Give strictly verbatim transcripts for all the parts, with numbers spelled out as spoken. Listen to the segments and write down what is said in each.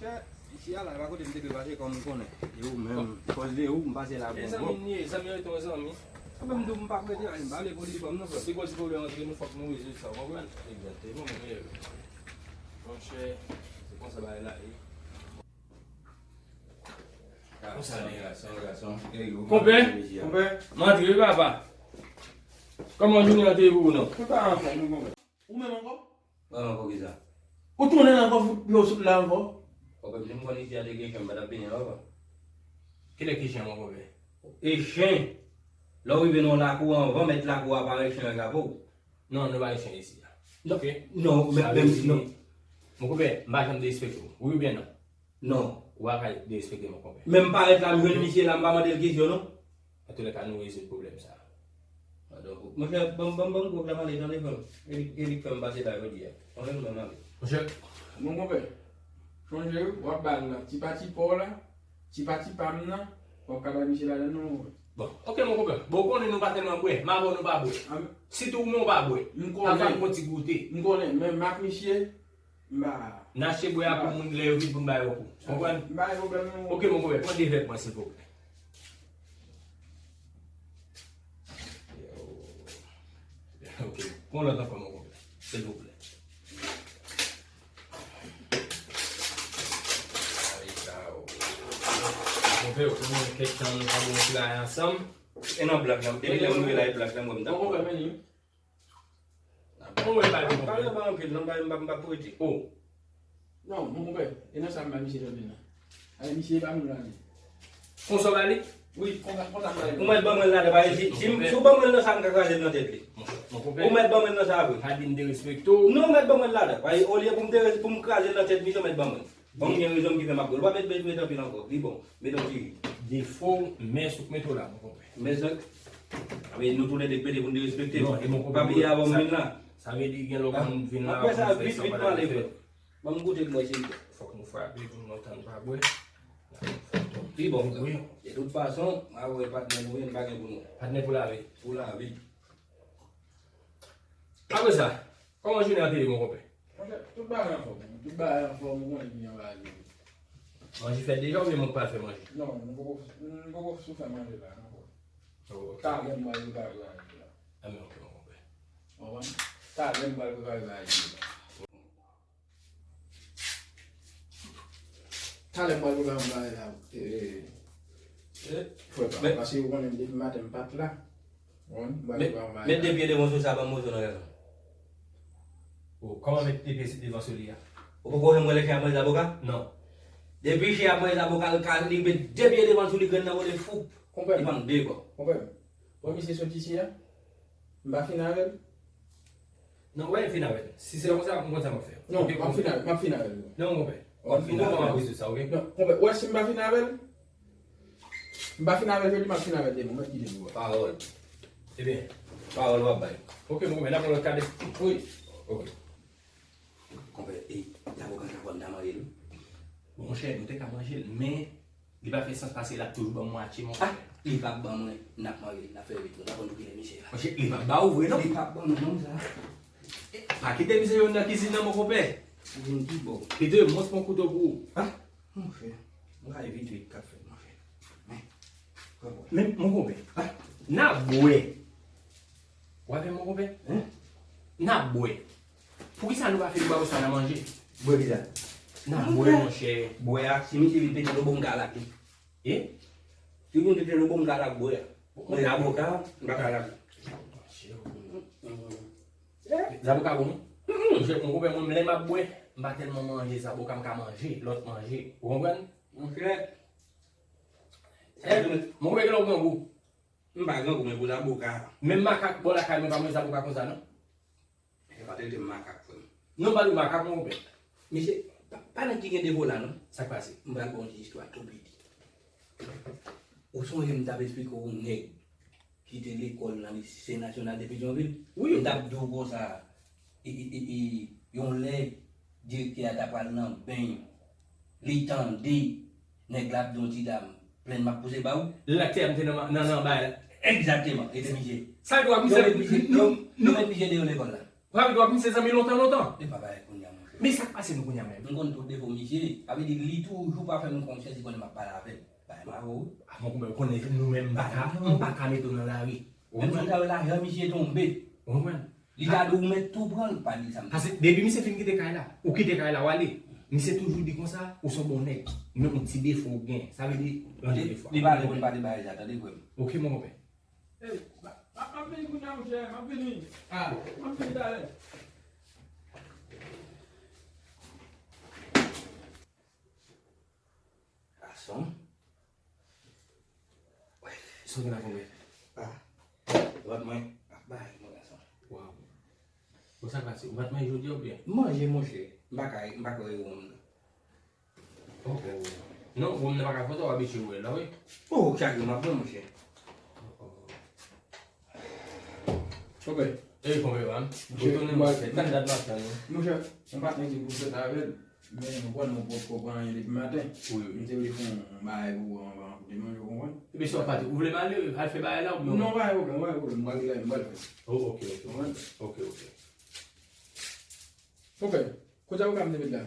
Chè, isi a la, e pa kote m te dwe pase kòm ou konnen. E ou menm, kòz de ou, m pase la. E bon, zanmi m ye, zanmi an rete yon zanmi. Sa menm tou m pa prete la, m pa vle pou li ban m non, frè. Si kòz pwoblèm antre nou, fòk nou rezoud sa, ou konprann? Egzakteman, monchè. Monchè, se konsa bagay la ye. Konsa, gason, gason. Konpè, konpè, m antre wi, papa. Kòman jounen an te ye pou ou, non? Ou pa anfòm, non, konpè. Ou menm ankò? Mwen ankò kisa? Ou tounen ankò fout pye w sot la ankò? Konpè, si m konn isi a te gen chen, m pa t ap vini la, papa. Kilè ki chen, mon konpè? E chen! Lè w rive nan lakou anvan, mèt lakou a pare chen an ka pou w. Non, nou pa gen chen isi a. Non, oke? Non, men, men, non. Mon konpè, m pa janm derespekte w. Wi oubyen non? Non. Ou pa ka derespekte m, mon konpè. Men m parèt la, m jwenn misye la, m pa mande l kesyon, non. Antoulèka, nou rezoud pwoblèm sa a. Monchè, ban m, ban m, ban m gwòg la m ale, tande frè m. E li, e li k fè m pase la jodi a. Ann, ban m ale. Monchè, mon konpè, chonje wi, w ap ba l la. Ti pati pa w la, ti pati pa m nan, w ap ka bay misye ladann non, mon konpè. Bon, oke, mon konpè. Bon, ou konnen nou pa tèlman bwè, m avè w nou pa bwè. Sitou ou menm ou pa bwè. M konnen. N ap fè yon ti goute. M konnen, men m ak misye, m pa. N achte bwè a pou moun lè yo vin pou n ba yo pou. Konprann? M pa gen pwoblèm non. Oke, mon konpè, pran de vè pou mwen, silvouplè. Oke, pran lòt ankò, mon konpè, silvouplè. Monchè, ou konnen kèk tan nou pa bon sou la ansanm. E nan blak la, depi lè m rive la, e blak la m wè m t ap. Bon, konpè, men li. Bon, wè, pa gen pwoblèm. Pa gen anpil, non, m pa, m pa, m pa prete. Oh. Non, mon konpè, e nan sa m ba misye nan vil la. Ay, misye pa moun la li. Konsa w ba li? Wi, konsa, konsa m ba li. Ou mèt ban mwen l ladan, paske si, si, si w ban mwen l nan sa, m ka kraze l nan tèt li. Mon, mon konpè. Ou mèt ban mwen l nan sa vre. Pa di m derespekte w. Non, ou mèt ban mwen l ladan. Paske olye pou m dere-, pou m kraze l nan tèt misye, ou mèt ban mwen l. Bon, m gen rezon m ki fè m ap gòl. W ap met, met, met anpil ankò. Li bon. Met yon ti. Defo, men sou k mete w la, mon konpè. Men sa, men nou toulède k mete pou n derespekte. Non, e mon konpè. Pa bliye avan m vin la. Sa vle di gen lè w konn vin la. Apre sa, vit, vit m ale, frè. Ban m goute m wè si. Fòk nou frape pou nou tann pa bwè. Pi bon. Wi. De tout fason, m a wè patnè nou ye, n pa gen pou nou. Patnè pou lavi. Pou lavi. Apre sa, kòman jounen an te ye, mon konpè? Monchè, tout bagay anfòm. Tout bagay anfòm, ou konnen ki jan bagay yo ye. Manje fèt deja oubyen moun k pral fè manje? Non, nou poko, nou poko sou fè manje la ankò. Oh, ok. Talè m pral prepare manje la. Ah, men ok, mon konpè. Ou konprann? Talè m pral prepare manje la. Talè m pral prepare yon bagay la. Eh, eh, eh. Frè pa m, paske ou konnen depi maten m pa t la. Ou konprann? M pral prepare yon bagay la. Met de pye devan sou sa, ban m moso nan gason. Oh, kòman met de pye devan sou li a? Ou poko janm wè lè chen ap manje zaboka? Non. Depi chen ap manje zaboka, l ka, li met de pye devan sou li, grenn nan rele fou. Konpè. Li pran de bò. Konpè. Bon, misye sot isi a. M pa fin avè l. Non, wè, fin avè l. Si se konsa, m konn sa m ap fè. Non, m ap fin avè l, m ap fin avè l. Non, konpè. M ap fin avè l. Ou konprann m ap rezoud sa, ok? Non, konpè, wè, si m pa fin avè l, m pa fin avè l jodi, m ap fin avè l demen, ou mèt kite m wè. Pawòl. Ebyen, pawòl w ap bay. Ok, mon konpè, n ap pran lòt kade. Wi. Ok. Konpè, e, zaboka sa fò n ta manje l wi. Monchè, nou te ka manje l, men li pa fè sans paske l ap toujou ban m mwatye, monchè. Ah, li p ap ban mwen, n ap manje l, n ap fè vit, nou pa konn pou kilè misye la. Monchè, li p ap ba ou vre, non? Li p ap ban mwen, non, sa. Pa kite misye jwenn nan kizin nan, mon konpè. Ou vin ki bò? Kite, mwen se pran kouto pou ou. Ah, monchè, m ka evite vit k ap fèt, monchè. Men, men, mon konpè, ah, n ap bwè. W ap fè, mon konpè? Hein? N ap bwè. Poukisa nou pa fin ba yo sa nan manje? Bwè kisa? N ap bwè, monchè. Bwè a, si misye vin pete lo bon m ka lage. E? Si vin pete lo bon m ka lage bwè a. Men zaboka, m pa ka lage. Zaboka bon, wi. Monchè, mon konpè, mwen, lè m ap bwè, m pa tèlman manje zaboka, m ka manje lòt manje. Ou konprann? Monchè. Eh, mon konpè, gen lè w grangou. M pa grangou, men pou zaboka. Menm makak bò lakay mwen pa manje zaboka konsa, non. E pa trete m makak, frè m. Non, m pa di w makak, mon konpè. Mesye, pa, pa nèg ki gen devo la, non. Sa k pase? M pral ba w yon ti istwa tou piti. Ou sonje m t ap esplike w yon nèg ki te lekòl nan lise nasyonal de Petyonvil? Wi. M t ap di w konsa, e, e, e, e, yon lè direktè a ta pral nan beny, li tande nèg la ap di yon ti dam, plenn m ap pouse ba ou. Lè direktè a te nan, nan, nan bay la. Egzakteman, e te misye. Sa vle di w ak misye, yo met misye, nou, yo, nou, yo met misye deyò lekòl la. Sa vle di w ak misye zanmi lontan, lontan? E pa bagay kounye a, monchè. Men sa k pase nou kounye a menm? M konn tout defo misye. Sa vle di li toujou pa fè m konfyans, li konnen m ap pale avè l. Bagay mare wi. A, mon konpè, ou konnen nou menm m pa ka, m pa ka mete w nan lari. Ou konprann? Menm si w ta wè lajan misye tonbe. Ou konprann? Li ta di w mèt tou pran l, pa di sa m. Paske depi misye fin kite kay la, ou kite kay la, w ale. Misye toujou di konsa, ou se yon bon nèg. Men yon ti defo ou gen. Sa vle di, yon defo. Li pa vle pou n pale bagay sa, tande frè m. Oke, mon konpè. Ey, m ap vini kounye a, monchè, m ap vini. A, m ap vini talè. Gason. Sa w gen la, konpè? A. Ou pa t manje? Ap bay, mon gason. Waw. Bon, sa k pase? Ou pa t manje jodi a oubyen? M manje, monchè. M pa ka, m pa ka wè wonm nan. Oh, oh. Non, wonm nan pa ka fè sa, w abitye wè l la, wi. Oh, chak jou m ap wè, monchè. Oh, oh. Konpè. Ey, konpè, man. Monchè, ou tounen, m al fè. Tann dat m ap tann ou. Monchè, yon patnè ki pou fèt avè l. Men, ou konn, nou potko pran anyen depi maten. Wi, wi. M te vle fè yon bagay pou ou anvan pou te manje, ou konprann? Epi si w ap pati, ou vle m ale, al fè bagay la, oubyen? Non, pa gen pwoblèm, pa gen pwoblèm. M pral vin la, m pral fè. Oh, oke, oke. Ou konprann? Oke, oke. Konpè, kote avoka m te met la?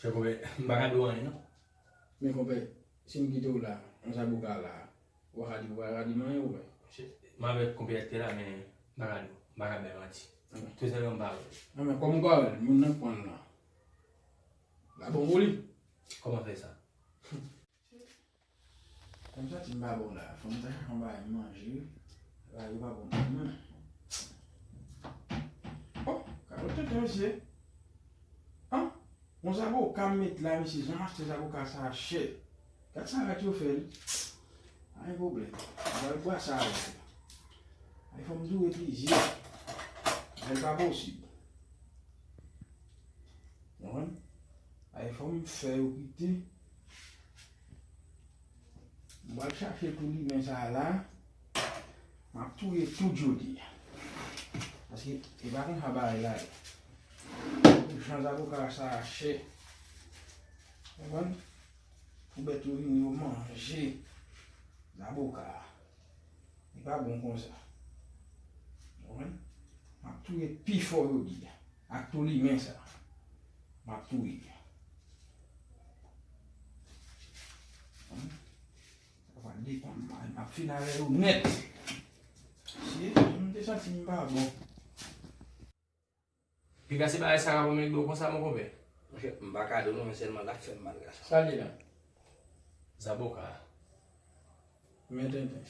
Chè konpè, m pa ka di w anyen, non. Men konpè, si m kite w la, yon zaboka la, ou pa ka di, ou pa ka di m anyen, konpè. Chè, m avèk konpè a te la, men m pa ka di w, m pa ka bay manti. Tou sèlman m pa wè l. Non, men kòm ou pa wè l, moun nan pran l la. L ap bon pou li. Kòman fè sa? Sa m santi m pa bon la. Fò m ta chache yon bagay manje. Bagay yo pa bon pou mwen. Oh, kalòt tenten, mesye. An, yon zaboka m met la, mesye. Jan m achte zaboka sa a chè. Gad sa rat yo fè l. Pa gen pwoblèm. M pral bwase avè l. Ay, fò m touye plizyè. Bagay pa posib. Ou konprann? Ay, fò m fè yo kite. M pral chache tou limen sa a la. M ap touye tout jodi a. Paske e pa konsa bagay la ye. Jan zaboka sa a chè. Ou konprann? Pou bèt yo vini, yo manje zaboka a. Li pa bon konsa. Ou konprann? M ap touye pi fò jodi a. Ak tou limen sa. M ap touye. Sa va depann, m ap fin avè yo nèt. Si, m te santi m pa bon. Piga se bagay sa ka bon menm dlo konsa, mon konpè? Monchè, m pa ka di w non, men sèlman l ap fè m mal, gason. Sa l ye la? Zaboka. Men tenten.